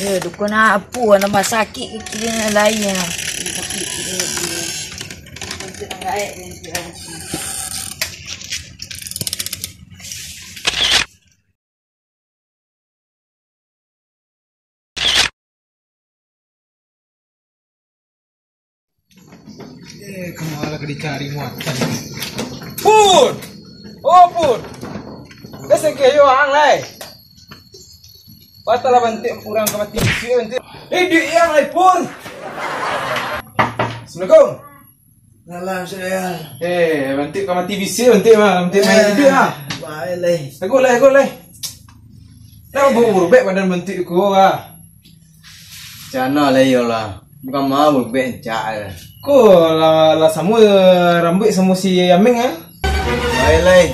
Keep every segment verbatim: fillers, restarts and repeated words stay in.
Eh, dukun apo nambah sakik kaki ni lai ah. Eh, kama lah ka dicari muatan. Pun! Oh, Pun! Dah sagih yo ang lai. Patahlah bantik urang ka mati bisuak bantik. Eh, duit ang lai, Pun! Assalamualaikum. Salam, Sayang. Eh, bantik ka mati bisuak bantik mah. Bantik main duit ah. Baik lai. Ago lai, ago lai. Dah berubek badan bantik ko ah. Cana lah iyolah. Bukan mau bek cak. Ko lah, lah samo rambuik samo si Aming ah. Baik lai.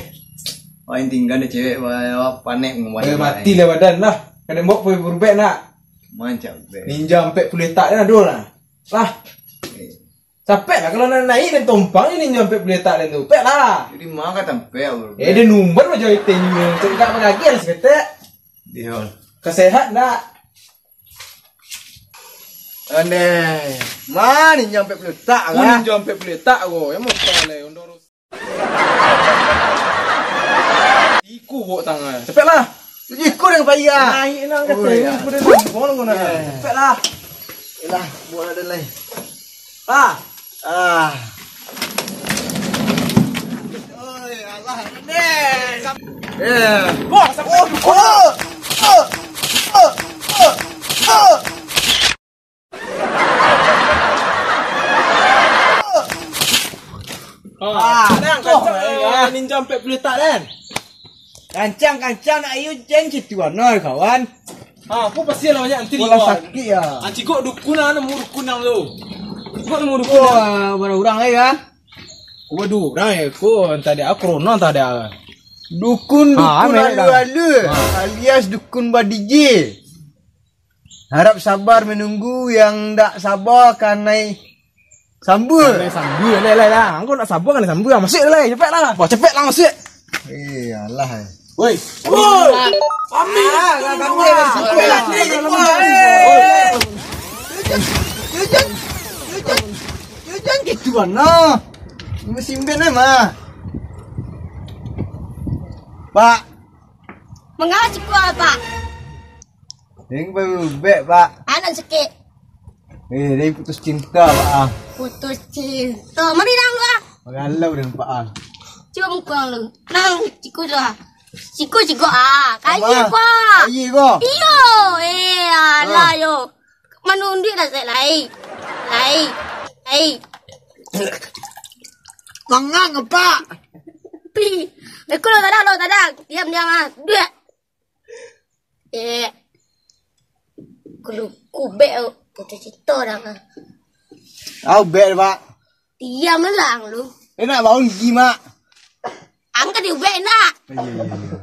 Paling tinggal ni cewek, wah, panek ngumbai. Eh, mati lah badan lah. Kada mau pun berubek nak. Mancak bek. Ninja ampek puluah tak dah dulu lah. Lah. Eh. Capek lah kalau nak naik dan tompang ni ninja ampek puluah tak dan tu. Pek lah. Jadi mah ka tampek, bro. Eh, dia number macam itu ni. Cakap bagagil seketek. Dia. Kesehat nak. Aneh. Mah ninja ampek puluah tak lah. Ninja ampek puluah tak ko. Yang mau kau lai, ondor. Iku bok tangan. Cepatlah. Iku dengan payah. Naik lah, kata. Oh, iya. Iku dah sambung lah, kau nak. Eh. Cepatlah. Yalah, buat ada lai. Ah. Ah. Oi, alah, aneh. Eh. Wah, sampai. Oh, oh, oh, oh, oh, oh. Ah, kancang, eh, ninja ampek puluah tak, kan? Kancang-kancang nak ayu jen situ ano, kawan. Ah, aku pasti lah banyak nanti. Bola sakit ya. Ah, cikok dukun lah, nemu dukun yang tu. Cikok nemu dukun. Wah, berapa orang lagi, kan? Waduh, orang ya, ko entah dia corona, entah dia. Dukun, ah, dukun alu-alu, ah, alias dukun ba-D J. Harap sabar menunggu, yang ndak sabar kanai sambua. Kanai sambua, lai, lai, lah. Angkau ndak sabar kanai sambua. Masuak, lai, cepatlah. Wah, cepatlah masuak. Eh, alah. Woi. Woi. Kami. Ah, kami. Yo jan, yo jan, yo jan gitu bana. Musim ben mah. Pak. Mangawak siko, Pak? Deng baru bek, Pak. Anak sakik. Eh, dia putus cinta, Pak, ah. Putus cinta. Mari nang, ah. Magalau deng, Pak, ah. Cuba muka lu. Nang, siku tu, ah. Siku, siku, ah. Kayu, Pak. Kayu, kok. Iyo, eh, alah, yo. Manunduik dah, Zek, lai. Lai. Lai. Mangang, Pak. Pi. Aku lo tadang, lo tadang. Diam, diam, ah. Duak. Eh. Kulu kubek, putus cinta dah, ah. Au bek, Pak. Diam lah, lu. Enak bau gigi, Mak. Angkat di ubek, nak. Iya, iya, iya.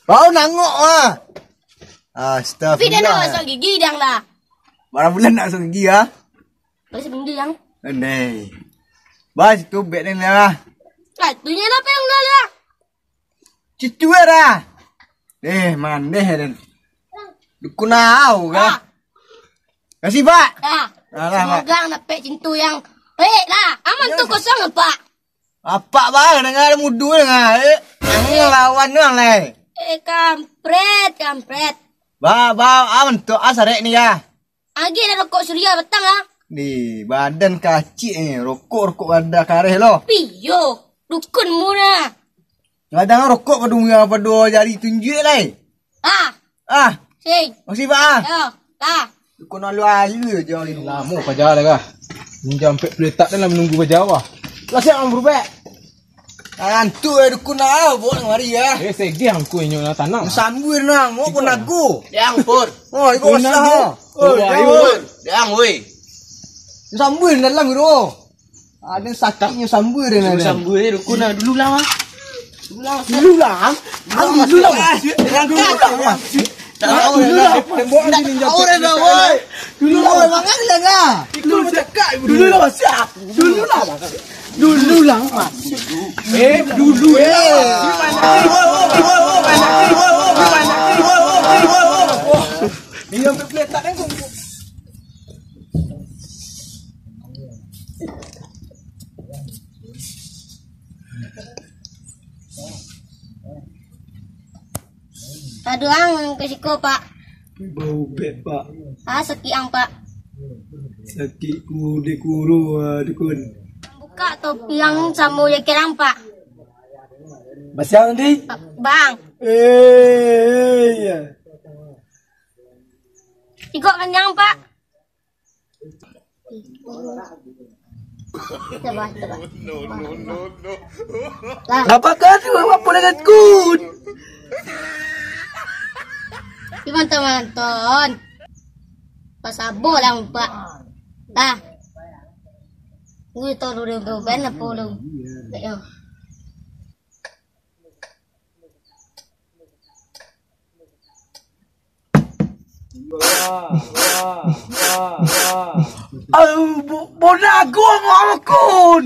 Bau nangok, ah. Astagfirullah. Tapi dia nak masuk gigi, diang lah. Barang bulan nak masuk gigi, ah. Masih benda, diang. Andai. Bah, situ bek ni lah. Ah, tu nya lah, apa yang dah lah? Citu dah. Eh, mandeh dan. Dukun au kah? Ah. Kasih, Pak. Ah. Alah, Pak. Semoga dapek cintu yang baik lah. Aman tu kosong, Pak. Apak bah, danga mudu danga, eh. Ang lawan tu ang lai. Eh, kampret, kampret. Bah, bah, aman tu asarek ni ya. Agi dah rokok Surya batang ah. Di badan kacik ni, rokok-rokok badan kareh lo. Piyo, dukun murah. Kadang rokok padu padu jari tunjuak lai. Ah. Ah. Sing. Makasih, Pak, ah. Yo, lah. Dukun alu-alu je ni. Lamo paja lah kah. Minjam ampek puluah tak dah lah menunggu paja wah. Lah siap ang berubek. Antuk eh dukun ah, bawa nang mari ya. Eh, segeh angku inyo lah tanang. Sambir nang, mau pun nago. Yang pun. Oh, iko basah. Oh, yang pun. Yang woi. Sambir dalam tu. Ada sakitnya sambal dia. Sambal dia dukun lah. Dulu lah, ah. Dulu lah, ah. Dulu lah, ah. Dulu lah, ah. Dulu lah, ah. Dulu lah, ah. Dulu lah, ah. Dulu lah, ah. Dulu lah, ah. Dulu lah, ah. Eh, dulu eh. Minum berpeletak kan. Aduh, ang ke siko, Pak. Baubek, Pak. Ah, sakik ang, Pak. Sakik ku di kuro, ah, dukun. Buka topi ang samo jaket ang, Pak. Basiang di? Bang. Eh, iya. Igok kenyang, Pak. Coba, coba. Lah. Ngapa kau tu apa dengan kun? Gimana teman-teman? Pas abo lah umpak. Dah. Gue tau dulu gue ben apa lu? Yo. Au, bo-, bonago ang kun.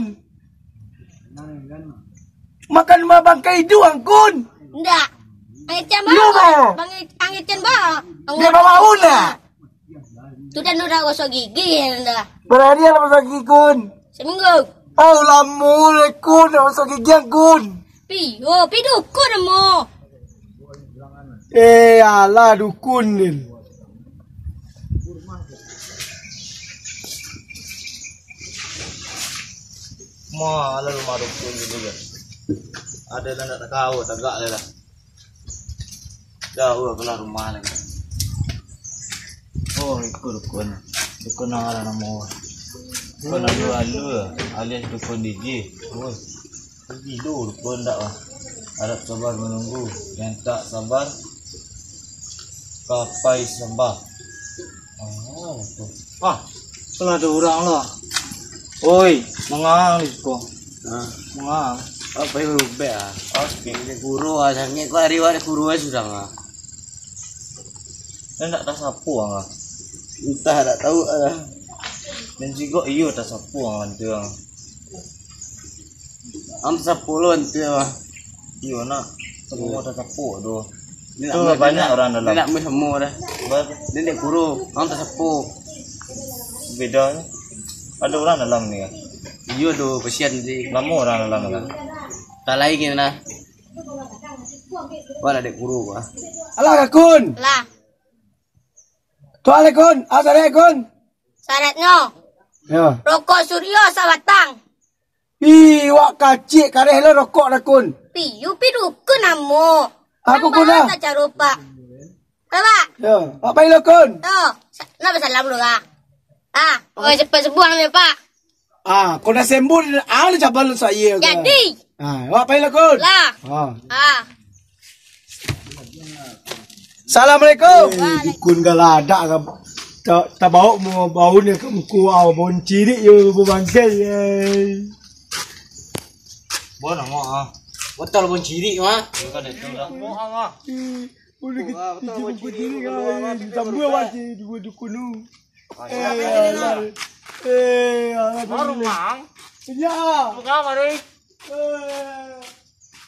Makan ma-, bangkai iduang kun. Ndak. Angin cian Lu bawa. Mo. Bang, angin cian bawa. Dia bawa ula. Tu dah ndak gosok gigi dah. Berani lah gosok gigi kun. Seminggu. Oh, lamo le kun nak gosok gigi ang kun. Pi, oh, pi dukun mo. Eh, alah dukun ni. Ma, alah rumah dukun dulu kan. Ada lah nak tahu tagak le lah. Jauh lah rumah le. Oh, iko dukun. Dukun nang alah namo. Dukun alu-alu alias dukun D J. Oh. Gilo rupo ndak lah. Harap sabar menunggu, yang tak sabar kapai sambah. Ah, apa? Ah, salah ada urang lah. Oi, mangang di siko. Ah. Mangang. Apa yang rubek ah? Oh, sepindik guru ah, sangit kau hari wak guru ah sudah ah. Ndak tasapo ang ah. Entah, ndak tahu ah. Dan jigok iyo tasapo ang tu ang. Ang tasapo lo ente mah. Iyo nak. Samo tasapo tu. Ni nak banyak orang dalam. Ni nak meh samo dah. Ba- Ni dek guru, ang tasapo. Beda. Ada orang dalam ni kan? Iyo tu, kasihan nanti. Lama orang dalam kan? Tak lain kan lah. Wah, dek guru, wah. Alah, Kakun. Lah. Tuan Lekun, ah, sarik Lekun. Syaratnyo. Ya. Rokok Suryo sabatang. Ih, wak kacik kareh lo rokok Lekun. Piyu pi dukun amo. Aku kunah. Caro, Pak. Pak. Ya, apa lo Kun? Tuh, sa-, nak basalam dulu, ah. Ah, oh, cepat sebuang ni, Pak. Ah, kau dah sembuh, ah, lu cabal lu saya ke? Jadi. Ah, awak pai lah, Kun. Lah. Ah. Ah. Assalamualaikum. Eh, dukun galadak ka ta-, tabaok mo bau ni ka muko au bon cirik yo bangkai. Bon, ah. Botol bon cirik mah. Yo kan itu lah. Mo ah. Boleh kita cirik kan. Tambah awak dukun tu. Eh, alah. Eh, alah. Baru, Mang. Ya. Buka, mari. Eh.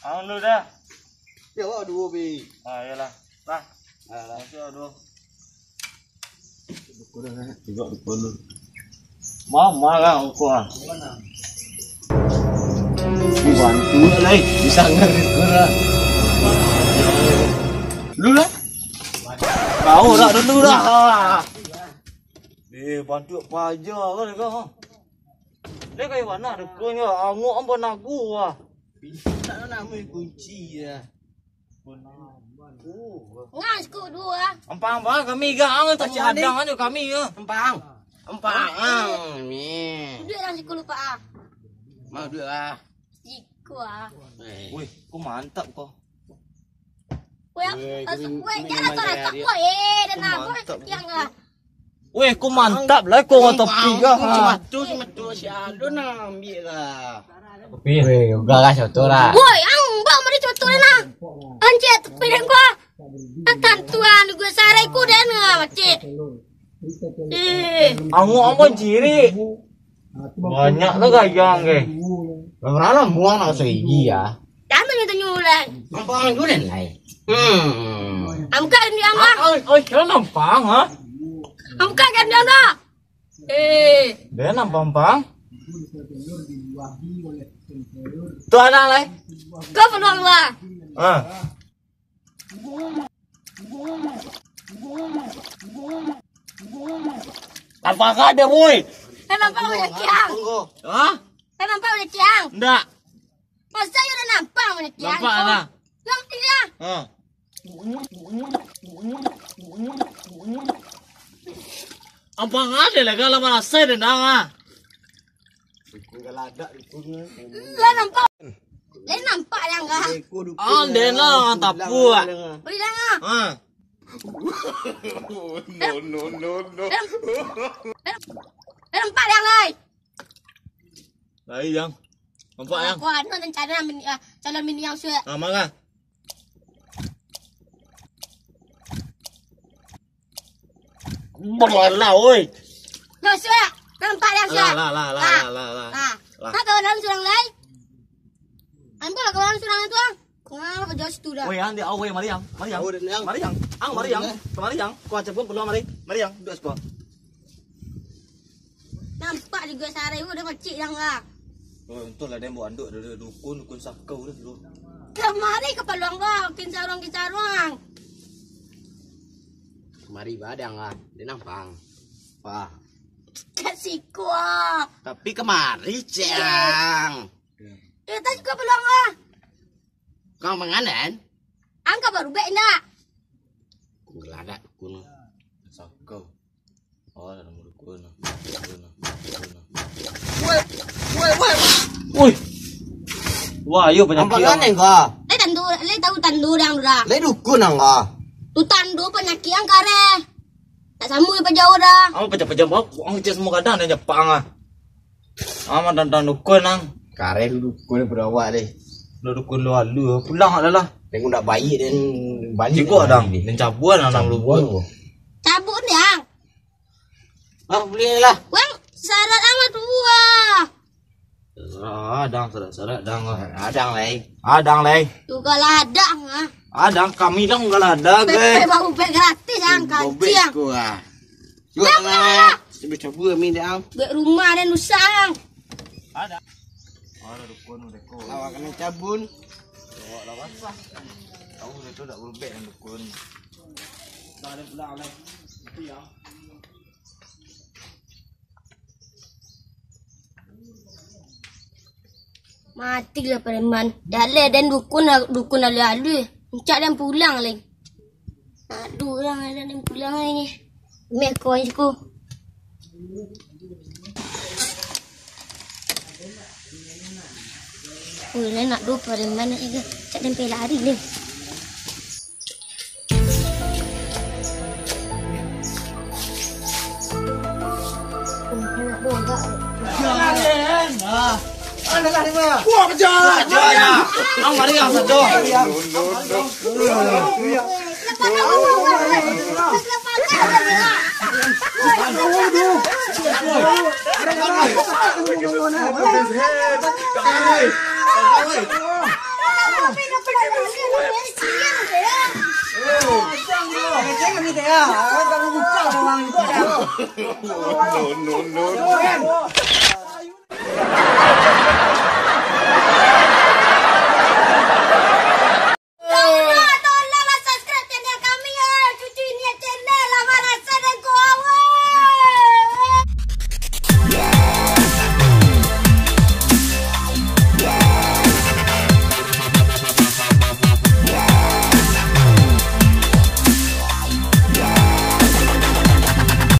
Ang lu dah. Ya, awak duo, Bi. Ah, iyalah. Nah. Alah. Masih ada. Tiga dukun. Mama lah aku ah. Bantu lah, eh. Bisa ngeri lah. Lu lah. Kau dah dulu dah. Eh, bantu apa aja kan kau? Dia kayak mana dukun ya? Angok apa nagu ah? Pintak nak main kunci ya. Ngan siku duo ah. Empang ba kami ga ang tu hadang aja kami ya. Empang. Empang ang ni. Duit lah siku lupa ah. Mau duit lah. Siku ah. Eh. Wih, kau mantap kau. Weh, weh, jangan kau racak kau, eh, dan aku yang ah. Weh, kau mantap lah, kau dengan topi kau. Cuma tu, cuma tu, si Aldo nak ambil lah. Weh, uga lah, contoh lah. Woi, ang bak mari contoh lah nah. Anjir, topi dan kau. Akan tuan gue sarai ku dan ah, macik. Eh. Angok apa cirik? Banyak lah gayang ke. Lah, lah, buang nak sagigi, ya. Jangan tanyo-tanyo, Lai. Nampang dulu, Lai. Hmm. Angkat ni, Angah. Ah, oi, oi, kira nampang, ha? Angkat kan dia, Angah. Eh. Dia nampang, Pang. Tu anak, Lai. Kau peluang, Lai. Ah. Apa kau ada, boy? Saya nampak punya kiang. Hah? Saya nampak punya kiang. Ndak. Masa you dah nampak punya kiang? Nampak lah. Yang dia. Ha. Abang ada lah kalau merasa dendam ah. Lah nampak. Lah nampak yang kah? Ah, den lah, tapu ah. Beri dah ah. Ha. No, no, no, no. Lah nampak yang lai. Lai yang. Nampak yang. Kau ada rencana mini, ah, calon mini yang suek. Ah, mangga. Berlala, oi. Nah, sudah. Nampak yang sudah. Lah, lah, lah, lah, lah, lah, lah. Nah, kau dalam surang lai. Ambil lah kau dalam surang tu, ah. Kau ngapa jauh situ dah? Woi, andi, oh, woi, mari yang, mari yang. Oh, dah, yang. Mari yang. Ang, mari yang. Dah. Kemari yang. Kau acap pun peluang, mari. Mari yang. Duduk sebelah. Nampak juga sarai, oh, dah kecil yang, ah. Oh, untung lah dia buat anduk, dia, dia dukun, dukun sakau dia dulu. Kemari ke peluang, bah, kin sarung, kin sarung. Kemari badang lah, dia nampang. Wah. Kat siku ah. Tapi kemari, Cang. Eh, tak suka peluang ah. Kau manganan? Angka baru bek indak? Geladak dukun. Sakau. Oh, ada dukun. Dukun. Dukun. Woi, woi, woi. Woi. Wah, yo penyakit. Nampak kan, Angka? Lai tandu, lai tahu tandu dang dah. Lai dukun, Angka. Tu tandu penyakit yang kareh. Tak sama apa jauh dah. Apa pecah-pecah bau? Ang cek semua kadang dah nyepak ang ah. Ang mah tantang dukun ang. Kareh lu dukun pado awak deh. Lu dukun lu alu, pulang dah lah. Tengok nak baik dan balik. Cikok dah, dan cabuan ang lu. Cabuan. Cabut ni ang. Ah, boleh lah. Wang, syarat amat tu ah. Terserah, adang, syarat-syarat, adang lah. Adang, lai. Adang, lai. Tu galadak ah. Adang, kami dang galadak, Pe-, eh. Pe, baru pe gratis ang, kancing. Bobek ku ah. Yuk, Bang, lah. Cuba-cuba mi dah. Bek rumah dan usah ang. Ada. Ada dukun, dukun. Awak kena cabun. Awak lawas lah. Tahu dia tu tak berbek dengan dukun. Tak ada pula, lai. Itu ya. Mati lah preman. Dah leh den dukun, dukun alui-alui. Encak den pulang lai. Aduh, urang ado den pulang lai ni. Meh kawan siko. Ui, lai nak duo preman ni. Encak den pai lari lai. Wah, pecah! Pecah, ya. Ang mari, ang sado. No, no, no, no.